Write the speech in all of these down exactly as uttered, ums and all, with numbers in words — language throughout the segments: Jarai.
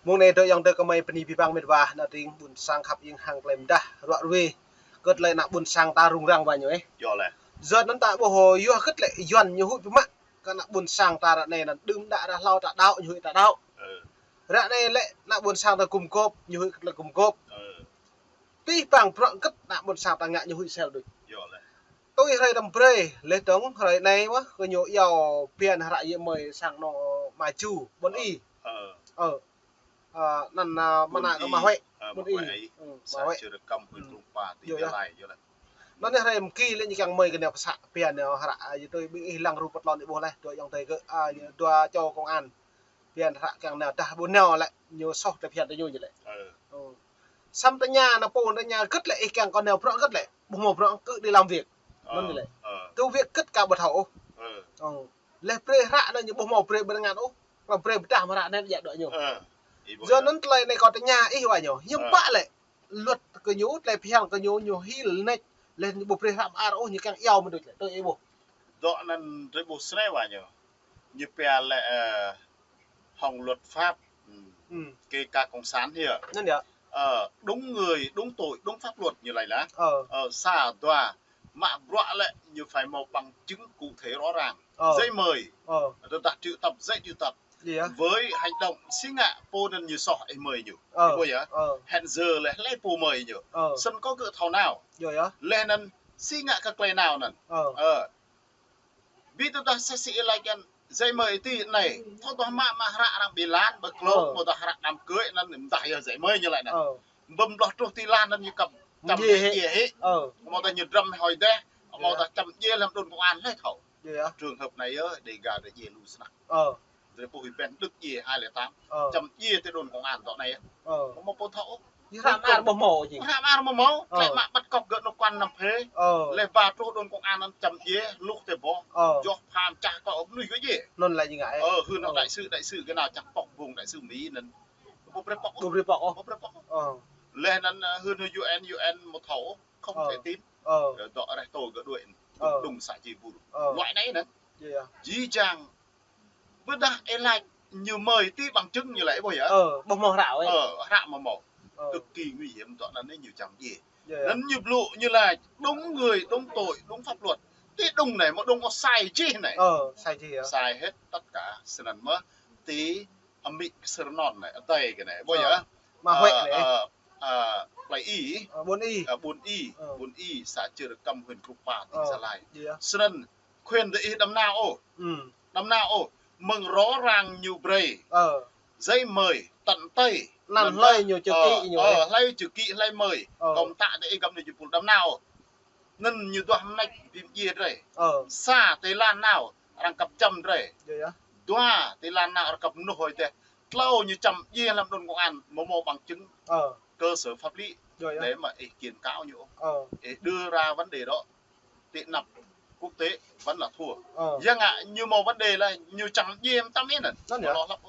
Mông anai tơ ayŏng adơi gơmơi bơni abih bang met wa, ană tring ƀuôn sang khăp ing hăng tơlơi mơdah, ruă ruê. Kơ tơlơi ană ƀuôn sang ta rŭng răng wa ñu ih. Yơh lĕ. Yua anŭn ta ƀuh yua hơget lĕ Yuan ñu huĭ biă mă. Kơ ană ƀuôn sang ta ră anai anŭn đưm đă ră hlâo ta đaŏ, ñu huĭ ta đaŏ. Ơ. Ră anai lĕ ană ƀuôn sang ta gum gôp, ñu huĭ kơ tơlơi gum gôp. Ơ. Abih bang bruă hơget ană ƀuôn sang ta ngă ñu huĭ sel đôč. Yơh lĕ. Tui hrơi tơm brơi, leh dơ̆ng hrơi anai wơ̆t, kơ ñu iâu phiăn hră djuai ơi sang anŏ mă ču, ƀôn ih. Ơ. Ơ. Ơ, anŭn, ơ, mơnă kơ mă huĭ. Ơ, ƀôn ih. Ơ, mă huĭ. Xã Chư Rơkăm, huyện Krông Pa, tỉnh Gia Lai, yơh lĕ. Anŭn hrơi mơki lĕ ñu kiăng mơi kơ ñu pơsă phiăn ñu hră, ơ, yua tui ƀing ih lăng rup pơtlon ih ƀuh leh, dua ayŏng adơi gơ̆, ơ, dua čô công an. Phiăn hră kiăng nao dah ƀu nao lĕ, ñu soh tơ phiăn tơ ñu ñu lĕ. Ơ. Ơ. Samơ̆ tơña nao pô tơña hơget lĕ ih kiăng kơ nao bruă hơget lĕ, ƀu hmâo bruă kơ đi làm việc. Ơ. Anŭn ñu lĕ. Ơ. Tui việc hơget kâo ƀu thâo ôh. Ơ. Ơ. Leh brơi hră anŭn ñu ƀu hmâo brơi bơngan ôh. Kơ brơi pơdah mă hră anŭn djă dŏ ñu. Ơ. Ih ƀuh yơh. Yua anŭn tơlơi anai kâo tơña ih wa ñu. Hiư̆m pă lĕ. Luật kơ ñu, tơlơi phiăn kơ ñu, ñu hil nač. Leh ñu ƀu brơi hră mơar ôh, ñu kiăng iâu mơ̆n đôč lĕ. Tui ih ƀuh. Dŏ anŭn drơi ƀuh snei wa ñu. Ñu pia lĕ, ơ, hŏng luật pháp, ừm, kê ka cộng sản hia. Anŭn yơh. Ơ, đúng người, đúng tội, đúng pháp luật ñu laĭ lah. Ơ. Ơ, sa dua, mă bruă lĕ ñu phải hmâo bằng chứng cụ thể rõ ràng. Ơ. Giấy mời. Ơ. Tơdah triệu tập, giấy triệu tập. Yơh. Với hành động si ngă pô anŭn ñu soh ih mơi ñu. Ơ. Ih ƀuh yơh. Ơ. Hẹn giờ lĕ hlơi pô mơi ñu. Ơ. Snăn kơ gơ̆ thâo nao. Yơh yơh. Leh anŭn si ngă kơ tơlơi nao anŭn. Ơ. Ơ. Ƀu tơdah sĕ sĭ lăi kăn giấy mời ti anai. Thâo tơdah mă mă hră arăng ƀơi lan, ƀơi klông, ơ, mơ̆ tơdah hră đám cưới anŭn, mơ̆ tơdah yơh giấy mời ñu laĭ anŭn. Ơ. Bơm bloh truh ti lan anŭn ñu kăm, kăm djê hĭ. Djê hĭ. Ơ. Mơ̆ tơdah ñu drăm hơi deh, mơ̆ tơdah čăm djê lăm đồn công an hlơi thâo. Yơh. Trường hợp anai yơh, Đêga djê lu snăk. Ơ. Drơi ƀuh ih ƀen Đức djê hai lẻ tám. Ơ. Čăm djê tơ đồn công an dŏ anai. Ơ. Mơ̆ mơ̆ pô thâo. Hră mơar ƀu hmâo jing. Hră mơar ƀu hmâo. Ơ. Klĕ mă bắt cóc gơ̆ nao kuăn năm phê. Ơ. Leh ba truh đồn công an anŭn čăm djê, luh tơ boh. Ơ. Joh pham čah kơ ôh mơnuih gơ̆ djê. Anŭn lĕ ñu ngă. Ơ, hưn hăng đại sứ, đại sứ gơ̆ nao čang pŏk bung đại sứ Mi anŭn. Ƀu brơi pŏk. Ƀu brơi pŏk ôh. Ƀu brơi pŏk. Ơ. Leh anŭn, ơ, hưn hăng U N, U N mơ̆ thâo. Không thể tin. Ơ. Dŏ reh tô gơ̆ đuaĭ. Ơ. Đŭng sa ji bur. Ơ. Loại anai anŭn. Yơh yơh. Jih jang Ƀôdah ih laĭ ñu mơi ti bằng chứng ñu laĭ ƀuh yơh. Ơ, ƀu hmâo hră ôh. Ơ, hră mơ̆ hmâo. Ơ. Cực kỳ nguy hiểm, dŏ anŭn ñu čăm djê. Yơh, yơh. Anŭn ñu blŭ ñu laĭ đúng người, đúng tội, đúng pháp luật. Ti đŭng anai, mơ̆ đŭng ôh sai jih anai. Ơ, sai jih yơh. Sai hết tất cả, snăn mơ̆ ti amĭ kơsơr anŭn anai, adai kơ anai. Ƀuh yơh. Mă huĭ anai. Ơ, ơ, plei ih. Ơ, ƀôn ih. Ơ, ƀôn ih. Ơ. Ƀôn ih, xã Chư Rơkăm, huyện Krông Pa, tỉnh Gia Lai. Yơh. Snăn khuyên tơ ih đăm nao ôh. Đăm nao ôh. Mơ̆ng rõ ràng ñu brơi. Ơ. Giấy mời tận tay. Anăn hlơi ñu chữ ký ñu, ơ, hlơi chữ ký, hlơi mời. Ơ. Kâo mtă tơ ih găm anai jơpul đăm nao. Anŭn ñu duah mơneč bi mdjiê drơi. Ơ. Sa tơ lan nao, arăng kăp čăm drơi. Yơh, yơh. Dua tơ lan nao, arăng kăp mơnuih hơi deh. Tlâo ñu čăm djiê lăm đồn công an, mơ̆ hmâo bằng chứng. Ơ. Cơ sở pháp lý. Yơh, yơh. Để mà ih kiện cáo ñu. Ơ. Ih đưa ra vấn đề đó. Tơ anăp quốc tế vẫn là thua. Ơ. Yua ngă ñu hmâo vấn đề lĕ ñu čăm djiê mơtam ih anŭn. Anŭn yơh. Lo lăp.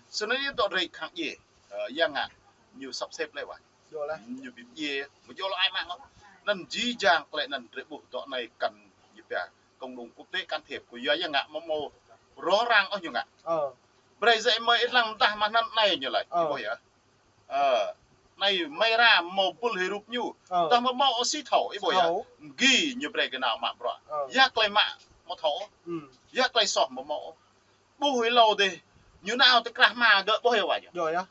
Snăn ih dŏ drơi khăng djiê. Ơ, yua ngă ñu sắp xếp lĕ wa. Yơh lĕ. Ñu bi djiê, mơ̆ yơh lo ai mă ngŏ. Anŭn jih jang klĕ anŭn drơi ƀuh dŏ anai kăn ñu pia cộng đồng quốc tế can thiệp kơ yua, yua ngă mơ̆ hmâo rõ ràng ôh ñu ngă. Ơ. Brơi giấy mời ih lăng tah mă anăn anai ñu laĭ. Ơ. Ih ƀuh yơh. Ơ, anai mơi ra mơ̆ bul hĭ rup ñu. Ơ. Tah mơ̆ hmâo ôh si thâo, ih ƀuh yơh. Thâo. Mgi ñu brơi kơ nao mă bruă. Ơ. Yua klei mă mơ̆ thâo. Yua klei soh mơ̆ hmâo. Ƀuh ih hlâo dih. Ñu nao tơ krah hma gơ̆ ƀuh yơh wa yơh. Yơh, yơh.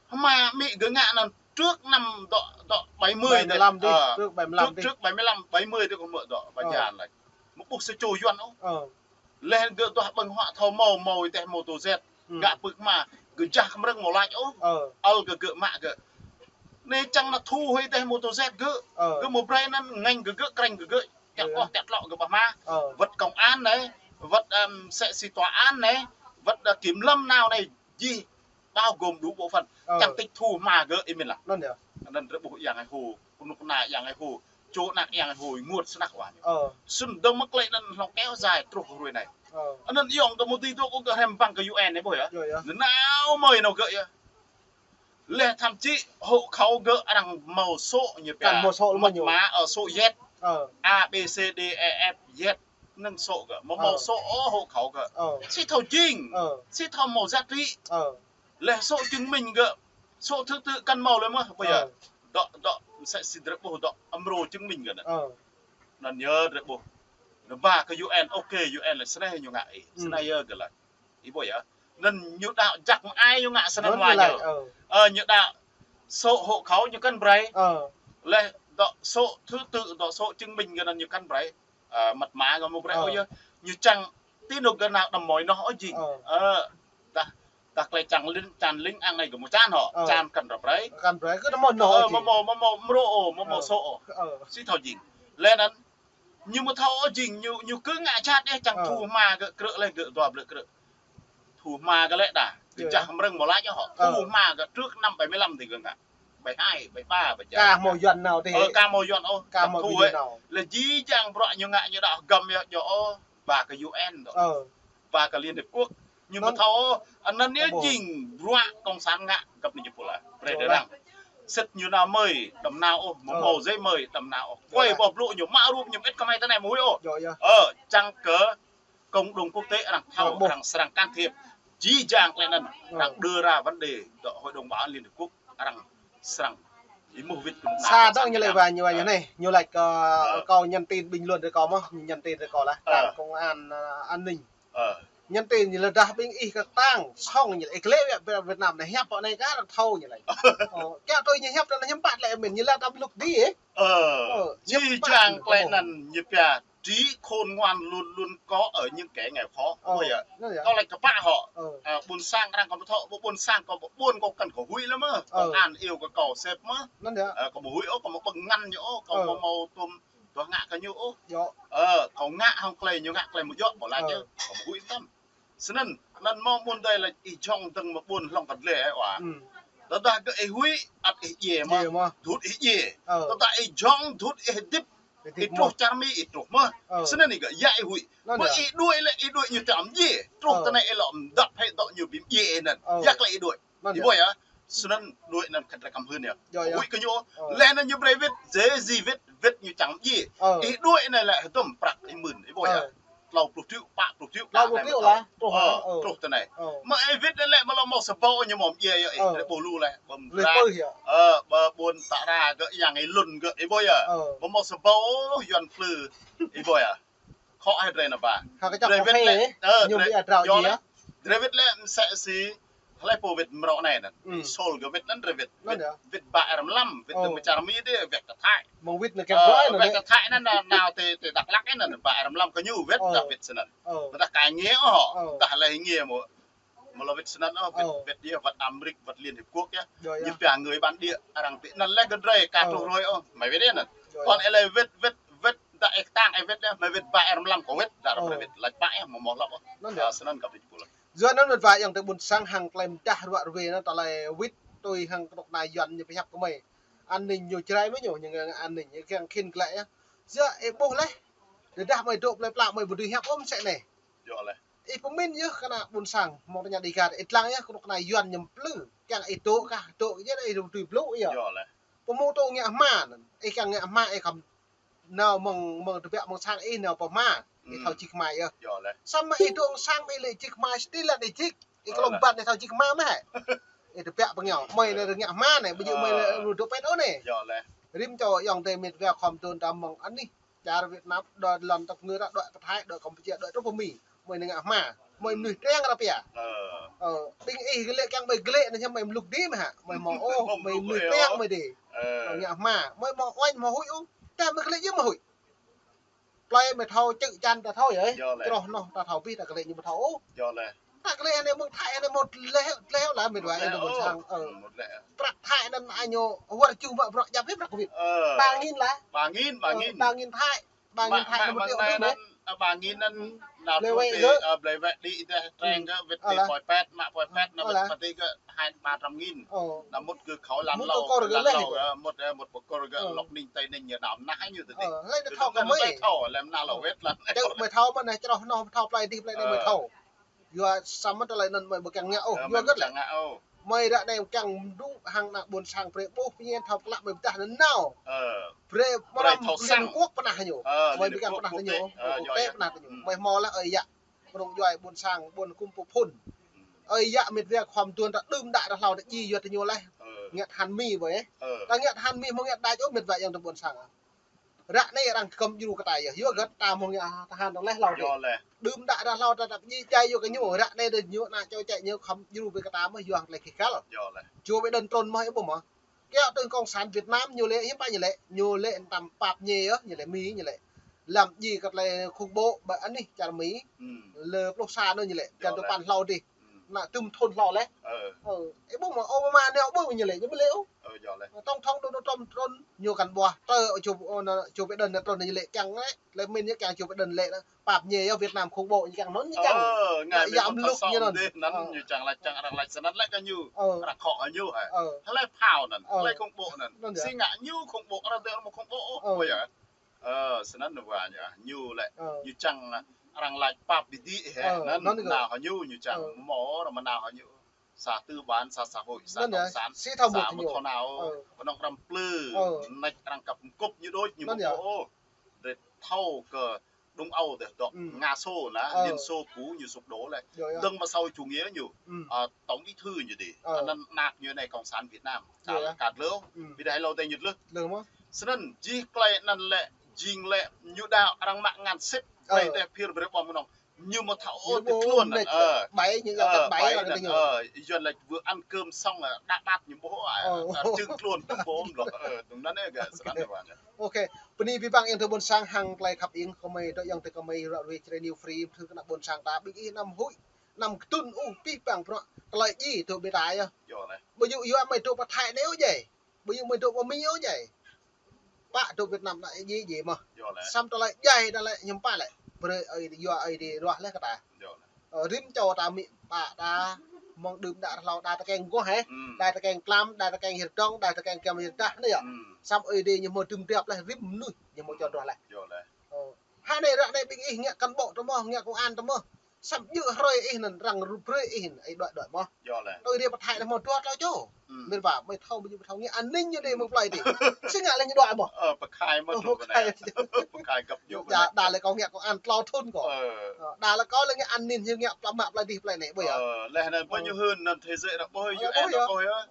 Hma amĭ gơ̆ ngă anŭn trước năm dŏ, dŏ bảy mươi dih. Bảy mươi lăm dih, ơ, trước bảy mươi lăm dih. Trước, trước bảy mươi lăm, bảy mươi dih kơ mơ̆ dŏ, ơ, ba jan laih. Mơ̆ ƀuh sa čô Yuan ôh. Ơ. Leh gơ̆ duah ƀơ̆ng huă thâo hmâo, hmâo ih teh mô tô Z. Ngă pưk hma, gơ̆ jah kơmrơ̆ng mơ̆ lač ôh. Ơ. Ăl gơ̆ gơ̆ mă gơ̆. Anai čang nao thu hơi teh mô tô Z gơ̆. Ơ. Gơ̆ mơ̆ brơi anŭn ngăn gơ̆ gơ̆, krĕng gơ̆ gơ̆. Yơh, yơh. Čang ôh tĕt lŏ gơ̆ ƀah hma. Ơ. Wơ̆t công an anai, wơ̆t, ưm, sĕ si tòa án anai, wơ̆t, ơ, kiểm lâm nao anai, jih bao gồm đủ bộ phận. Ơ. Čang tĭt thu hma gơ̆ ih mĭn lah. Anŭn yơh. Anŭn drơi ƀuh yang ai hô, kơnuk kơna yang ai hô, čô anak yang ai hô, ih rơngot snăk wa ñu. Ơ. Snăn dơ̆ng mơ̆ klĕ anŭn hlŏng kéo dài truh hruê anai. Ơ. Anŭn ayŏng kơ mơ̆ dưi dŏ kơ gơ̆ hrăm ƀăng kơ U N anai ƀuh yơh. Yơh, yơh. Anŭn nao mơi nao gơ̆ yơh. Leh thậm chí hộ khẩu gơ̆ arăng hmâo số ñu pia. Kăn hmâo số lăm mă ñu. Mã, ơ, số Z. Ơ. A, B, C, D, E, F, Z. Anŭn số gơ̆. Mơ̆ hmâo số ôh hộ khẩu gơ̆. Ơ. Si thâo jing. Ơ. Si thâo hmâo giá trị. Ơ. Leh số chứng minh gơ̆, số thứ tự kăn mâo leh mơ̆, ƀu yơh. Dŏ, dŏ, msĕ si drơi ƀuh dŏ, amrô chứng minh gơ̆ anŭn. Anŭn yơh drơi ƀuh. Anŭn ba kơ U N, ok, U N leh snei ñu ngă ih. Snei yơh gơ̆ leh. Ih ƀuh yơh. Anŭn ñu đaŏ jak mơai ñu ngă snăn wa ñu. Ơ, ñu đaŏ số hộ khẩu ñu kăn brơi. Leh dŏ số thứ tự, dŏ số chứng minh gơ̆ anŭn ñu kăn brơi. Ơ, mật mã gơ̆ mơ̆ brơi ôh yơh. Ñu čang ti nŭk gơ̆ nao đăm mơi noh ôh jing. Ơ, dah, dah klei čang lin, čan lin ang anai gơ̆ mơ̆ čan hŏ. Čan kăn ră brơi. Kăn brơi, kơ đăm mơi noh ôh jing. Mơ̆ mâo, mơ̆ mâo mrô ôh, mơ̆ mâo số ôh. Si thâo jing. Leh anŭn, ñu mơ̆ thâo ôh jing, ñu, ñu kơ ngă jhat yơh, čang thu hma gơ̆ krư̆ leh gơ̆ dua blư̆ krư̆. Thu hma gơ̆ leh đa. Kơ jah mrơ̆ng mơ̆ lač hŏ. Thu hma gơ̆ trước năm bảy mươi lăm tih gơ̆ ngă. Bảy hai, bảy ba, bảy ba. Ka mâo Yuăn nao tih. Ơ, ka mâo Yuăn ôh. Ka mâo thu Yuăn nao. Leh jih jang bruă ñu ngă ñu đaŏ găm yơh, djŏ ôh. Ba kơ U N dŏ. Ba kơ Liên Hiệp Quốc. Ñu mơ̆ thâo ôh, anŭn yơh jing bruă cộng sản ngă găp anai jơpul ah. Brơi drơi lăng. Sĭt ñu nao mơi, đăm nao ôh, mơ̆ mâo giấy mời, đăm nao ôh. Kuai boh blŭ ñu mă rup ñu mơit kơmơi tơ anai mơ̆ huĭ ôh. Ơ, čang kơ cộng đồng quốc tế arăng thâo, arăng srăng can thiệp. Jih jang klei anŭn, arăng đưa ra vấn đề dŏ Hội đồng Bảo an Liên Hiệp Quốc, arăng srăng. Ih mơ̆ wĭt kơ sa dŏng ñu lĕ wa ñu wa ñu anai, ñu lač kơ kâo nhắn tin bình luận rơi kâo mơ̆, ñu nhắn tin rơi kâo lah, tang công an, ơ, an ninh. Nhắn tin ñu lĕ dah ƀing ih kơ tang, sŏng ñu lĕ ih klĕ Việt, Việt Nam anai hiăp pơ anai kơ arăng thâo ñu lač. Ơ, kiăng tui ñu hiăp tơ anai hiư̆m pă lĕ mĭn ñu lač tăm lŭk đĭ ê. Ơ, jih jang klei anŭn ñu pia trí khôn ngoan luôn luôn có ở những kẻ nghèo khó. Ơ, ƀuh yơh. Anŭn yơh. Kâo lač kơ pă hŏ. Ơ. Ơ, ƀuôn sang arăng kâo mơ̆ thâo, ƀuôn sang kâo ƀuôn kâo kăn kâo huĭ leh mơ̆. Ơ. Công an iâu kơ kâo sĕp mơ̆. Anŭn yơh. Ơ, kâo mơ̆ huĭ ôh, kâo mơ̆ ƀơ̆ng ngăn ñu ôh, kâo mơ̆ mâo tôm tuah ngă kơ ñu ôh. Ơ, kâo ngă hŏng klei ñu ngă klei mơ̆ djŏ, ƀu lač yơh. Kâo mơ̆ huĭ tăm. Snăn, anŭn mơ̆ mơ̆ng dih lač ih jhŏng dơ̆ng mơ̆ ƀuôn hlŏng kơ dleh ê wa. Tơdah gơ̆ ih huĭ, ăt ih djiê mơ̆. Djŏ mơ̆. Dŭt ih djiê. Tơdah ih jhŏng, dŭt ih hơdip. Ih truh čar Mi, ih truh mơ̆. Snăn ih gơ̆, ya ih huĭ. Mơ̆ ih đuaĭ lĕ, ih đuaĭ ñu tăm djiê. Truh tơ anai ih lŏ mdăp hĕ dŏ ñu ƀĭm djiê anŭn. Ya klei ih đuaĭ. Ih ƀuh yơh. Snăn đuaĭ anŭn khăt rơkăm hưn yơh. Huĭ kơ ñu. Leh anŭn ñu brơi wĭt, djơ̆ djơ̆ wĭt, wĭt ñu čang djiê. Ih đuaĭ anai lĕ hơdôm prăk ih mưn, ih ƀuh yơh. Tlâo pluh triệu, pă pluh triệu, pă pluh triệu lah. Truh tơ anai. Mơ̆ ih wĭt anai lĕ mơ̆ lŏ mâo sa ƀâo ñu mơ̆ djiê yơh ih, drơi ƀuh lu leh, ƀơ̆ng dră. Ơ, ƀơ ƀuôn ta ra gơ̆ yang ih lŭn gơ̆, ih ƀuh yơh. Mơ̆ mâo sa ƀâo Yuăn plư, ih ƀuh yơh. Khŏ hĕ drơi anŭn ba. Drơi wĭt lĕ, ơ, drơi wĭt lĕ msĕ si hlơi pô wĭt mrâo anai anŭn. Sol gơ̆ wĭt anŭn drơi wĭt. Wĭt, wĭt ba R mlam, wĭt tơ mơčar Mi dih, wĭt tơ Thái. Mơ̆ng wĭt anŭn kơ brơi anŭn. Wĭt tơ Thái anŭn, nao tơ, tơ Dak Lak anŭn, ba R mlam kơ ñu wĭt, dah wĭt snăn. Dah leh ngiê ôh, dah leh ngiê mơ̆. Mơ̆ lŏ wĭt snăn ôh, wĭt, wĭt yơh, wăt Amrik, wăt Liên Hiệp Quốc yơh. Ñu pia người bản địa, arăng ti anŭn leh gơ̆ drơi, ka truh rơi ôh, mơi wĭt anŭn. Kŏn ih leh wĭt, wĭt, wĭt, dah ih tang ih wĭt yơh, mơi wĭt ba R mlam kơ wĭt, dah ră wĭt, lač pă yơh, mơ̆ mâo hlŏk ôh. Snăn kâo ƀu ƀuh leh. Yua anŭn wĭt wa ayŏng adơi ƀuôn sang hăng klei mdah ruă ruê anŭn tơlơi wĭt tui hăng kơnuk kơna Yuăn ñu pơhiăp kơ mơi. An ninh ñu Jrai mơ̆ ñu, ñu ngă an ninh, ñu kiăng khĭn glaĭ yơh. Yua ih ƀuh leh. Tơdah mơi dŏ plơi pla mơi ƀu dưi hiăp ôh msĕ anai. Ih pơmĭn yơh kơ ană ƀuôn sang, mơ̆ng tơña đi gah, ih lăng yơh kơnuk kơna Yuăn ñu plư. Kiăng ih dŏ kah, dŏ yơh ih ƀu dưi blŭ yơh. Pơmŭ tŭ ngă hma anŭn, ih kiăng ngă hma ih khŏm nao mơ̆ng, mơ̆ng tơbiă mơ̆ng sang ih nao pơ hma. Ih thâo čih hma yơh. Samơ̆ ih dŏ sang ih lĕ čih hma still lăn ih čih. Ih klŏm ban ih thâo čih hma mơ̆ hĕ. Ih tơbiă pơngiao. Mơi anai rơngiă hma anai, ƀu djơ̆ mơi anai rơngiă pet ôh anai. Rĭm čô ayŏng adơi mĕt wa khŏm dŏ ta mơ̆ng anih. Čar Việt Nam, đuaĭ lŏn tăp ngơ ta, đuaĭ pơ Thái, đuaĭ Kampuchia, đuaĭ truh pơ Mi. Mơi anai ngă hma. Mơi mơnuih triăng ră pia. Ơ, ƀing ih glaĭ kiăng mơi glaĭ anai hiư̆m mơi mlŭk đĭ mơ̆ hă. Mơi mâo ôh, mơi mơnuih triăng mơi đĭ. Ngă hma. Mơi mâo oanh mâo huĭ ôh. Tơdah mơi glaĭ yơh mơi huĭ. Plơi mơi thâo, čư̆ čan ta thâo yơh. Čroh noh ta thâo abih, ta glaĭ ñu ƀu thâo ôh. Ta glaĭ anai mơ̆ng Thái anai mơ̆ tlĕ, tlĕ lah mĕt wa ih ƀuôn sang. Ơ. Prăk Thái anŭn añô wơr ču mă bruă djăp hĭ prăk wĭt. Ba nghìn lah. Ba nghìn, ba nghìn. Ba nghìn Thái. Ba nghìn Thái anŭn mơ̆ tui ôh anŭn. Ba nghìn anŭn nao truh ti, ơ, blơi wĕ đĭ tơh treng gơ̆ wĭt ti poi pet, mă poi pet, nao wĭt pơ ti gơ̆ hai ba trăm nghìn. Nao mŭt gơ̆ khŏm lăn lâo, lăn lâo, ơ, mŭt, ơ, mŭt pơkôr gơ̆ lŏk ninh Tây Ninh ñu nao mơnah ñu tơdih. Hlơi ta thâo kơ mơi. Thâo, lĕ mơnah lŏ wĕt lăn. Čư̆ mơi thâo mơnah čroh noh thâo plơi dih plơi anai mơi thâo. Yua samơ̆ tơlơi anŭn mơi ƀu kiăng ngă ôh. Yua gơ̆t lĕ. Mơi ră anai kiăng mdŭ hăng ană ƀuôn sang brơi ƀuh pơñen thâo pơklă mơi pơdah anŭn nao. Brơi mơ̆ Liên Hợp Quốc pơnah ñu. Mơi ƀu kiăng pơnah tơ ñu. Quốc tế pơnah tơ ñu. Mơi hmâo lah ơi yă. Kơnung djuai ƀuôn sang, ƀuôn kum pơphŭn. Ơi yă mĕt wa khŏm tuan ta đưm đă ră hlâo ta ji yua ta ñu leh. Ơ. Ngă tơhan Mi ƀơi. Ơ. Ta ngă tơhan Mi hmâo ngă đač ôh mĕt wa yŏng ta ƀôn sang. Ră anai arăng kơkăm djru kơ ta yơh. Yua hơget ta hmâo ngă tơhan ta leh hlâo dih. Yơh leh. Đưm đă ră hlâo ta ta ji jai yua kơ ñu. Ră anai đơ ñu ană čô čĕ ñu kơkăm djru ƀơi kơ ta mơh yua leh kơ kăl. Yơh leh. Čô Biden trŭn mơh ih ƀuh mơh. Kiăng tơ Cộng sản Việt Nam ñu lĕ, hiư̆m pă ñu lĕ, ñu lĕ tăm pap ñu yơh, ñu lĕ Mi ñu lĕ. Lăm ji kơ tơlơi khủng bố ƀơi anih čar Mi. Lơ pluh sa anŭn ñu lĕ, čar tơpăn hlâo dih. Ană tơm thun hlâo leh. Ơ. Ơ, ih ƀuh mơ̆ Obama anai ƀuh ñu lĕ, ñu ƀu lĕ ôh. Ơ, yơh leh. Tổng thống Donald Trump trŭn, ñu kăn ƀuah. Tơ Joe, ơ, Joe Biden anai trŭn ñu lĕ kiăng lĕ. Lĕ min ñu kiăng Joe Biden lĕ anŭn. Pap ñu yơh Việt Nam khủng bố ñu kiăng anŭn ñu kiăng. Ơ, ngă Việt Nam khủng bố ñu anŭn. Anŭn ñu kiăng laĭ kiăng arăng laĭ snăn lĕ kơ ñu. Ơ. Arăng khŏ ñu hă. Ơ. Hlơi phao anŭn, hlơi khủng bố anŭn. Anŭn yơh. Si ngă ñu khủng bố, arăng tơ mơ̆ khủng bố. Ơ. Ơ yơh. Ơ, snăn anŭn wa ñu, ñu lĕ. Ơ. Ñu kiăng arăng laĭ pap ƀiă dih hă. Ơ, anŭn anŭn kơ nao hă ñu, ñu kiăng. Ơ. Mơ̆ arăng mơnao hă ñu. Sa tư bản, sa xã hội, sa cộng sản. Anŭn yơh. Si thâo mŭt ñu. Sa mŭt thâo nao. Ơ. Kơnơ̆ng răm plư. Ơ. Nač arăng kăp kŭp ñu đôč ñu. Anŭn yơh. Mơ̆ ôh. Dêh thâo kơ Đông Âu dêh dŏ. Nga Xô lah, Liên Xô cũ ñu sụp đổ leh. Dơ̆ng mơ̆ xã hội chủ nghĩa ñu. Tổng bí thư ñu dih. Anŭn ană ñu anai Cộng sản Việt Nam. Čar lĕ kăt lơ. Ƀiă dih hlâo tơ ñu leh. Snăn jih klei anŭn lĕ, jing lĕ, ñu đa arăng mă ngăn sĭt. Klei tơ phir brơi ƀơ̆ng mơnơ̆ng. Ñu mơ̆ thâo ôh tơ tluôn anŭn. Ơ. Bai ñu yơh bai anŭn. Ơ, yua lĕ vừa ăn cơm xong là đa đa ñu ƀuh. Ơ. Čưng tluôn tơm ƀơ̆ng lŏ. Ơ, tơm anŭn yơh, snăn yơh wa ñu. Ôkê, bơni abih bang yŏng tơ ƀôn sang hăng klei khăp ing kơ mơi, dŏ yŏng tơ kơ mơi ră ruai Jrai New Free, thâo kơ ană ƀôn sang ta ƀing ih anăm huĭ, anăm kơtưn ôh abih bang bruă tơlơi ji tơ ƀing ta yơh. Yơh leh. Ƀu djơ̆ yua mơi dŏ pơ Thái anai ôh jai. Ƀu djơ̆ mơi dŏ pơ Mi ôh jai. Pă dŏ Việt Nam anai ji ji mơh. Yơh leh. Samơ̆ tơlơi jai tơlơi hiư̆m pă lĕ. Brơi Ơi Adai, yua Ơi Adai ruah leh kơ ta. Yơh leh. Ơ, rĭm čô ta amĭ ama ta, mơ̆ng đưm đă ră hlâo đa tơkeng guah hă. Đa tơkeng tlam, đa tơkeng hơdrong, đa tơkeng kiăm hơdah anai yơh. Samơ̆ Ơi Adai ñu hmâo tơm drap leh, rĭm mơnuih ñu hmâo čŏng ruah leh. Yơh leh. Ơ. Hă anai ră anai ƀing ih ngă cán bộ tơ mơh, ngă công an tơ mơh. Samơ̆ djơ̆ hrơi ih anŭn arăng rŭp brơi ih anŭn, ih đuaĭ đuaĭ mơh. Yơh leh. Tơ Ơi Adai pơthai anŭn hmâo dua tlâo čô. Mĭt wa, mơi thâo ƀu djơ̆ pơthâo ngă an ninh ñu dih mơ̆ng plei dih. Si ngă lĕ ñu đuaĭ mơh. Ơ, pơkhai mơ̆ dŏ pơkhai. Pơkhai găp djơ̆. Đa lĕ kâo ngă công an tlâo thun kâo. Ơ. Đa lĕ kâo lĕ ngă an ninh ñu ngă plă mă plei dih plei anai ƀơi yơh. Ơ, leh anŭn ƀơi ñu hưn anŭn thế giới arăng ƀuh, U S arăng ƀuh yơh.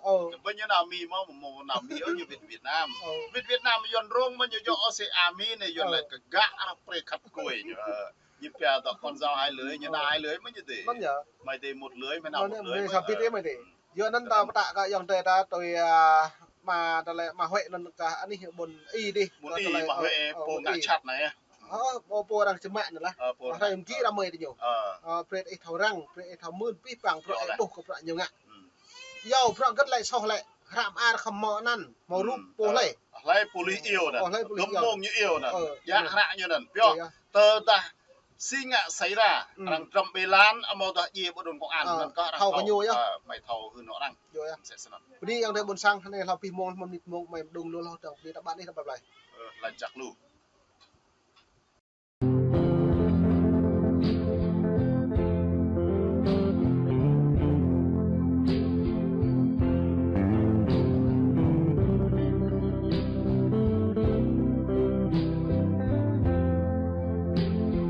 Ƀơi ñu nao Mi mơ̆, mơ̆ nao Mi ôh ñu wĭt Việt Nam. Wĭt Việt Nam Yuăn rông mơ̆ ñu djơ̆ ôh si a Mi anai Yuăn lĕ kơ gak arăng prê khăt kuai ñu. Ơ. Ñu pia dŏ con dao hai lưỡi, ñu nao hai lưỡi mơ̆ ñu dih. Anŭn yơh. Mơi dih một lưỡi, mơi nao một lưỡi mơi mơ̆. Sa bit ih mơi dih. Yua anŭn ta pơtă kơ yŏng tơ ta tui, ơ, ama tơlơi ama Huê anŭn kơ anih ƀôn Y dih. Ƀôn Y, ama Huê, pô ngă čăt anai yơh. Ơ, pô, pô arăng čơmă anŭn lah. Ơ, pô arăng. Arăng mgi ră mơi tơ ñu. Ơ. Ơ, brơi ih thâo răng, brơi ih thâo mưn abih bang bruă ih ƀuh kơ bruă ñu ngă. Yua bruă hơget lĕ soh lĕ. Hră mơar khŏm hmâo anăn, hmâo rup pô hlơi. Hlơi pô lui iâu anăn. Hlơi pô lui iâu. Gơ̆p mông ñu iâu anăn. Ơ, yă hră ñu anăn. Pioh. Tơdah si ngă xảy ra, arăng drăm ƀơi lan, amâodah djai ƀơi đồn công an, anăn kơ arăng thâo kơ ñu yơh. Ơ, mơi thâo hưn nŏ arăng. Yơh. Msĕ snăn. Bơni yŏng tơ ƀôn sang, anai hlâo abih mông, mơnit mông, mơi mơđung lu hlâo, tơdang bơni ta ƀăn ih ta ƀai ƀlai. Ơ, laĭ čăk lu.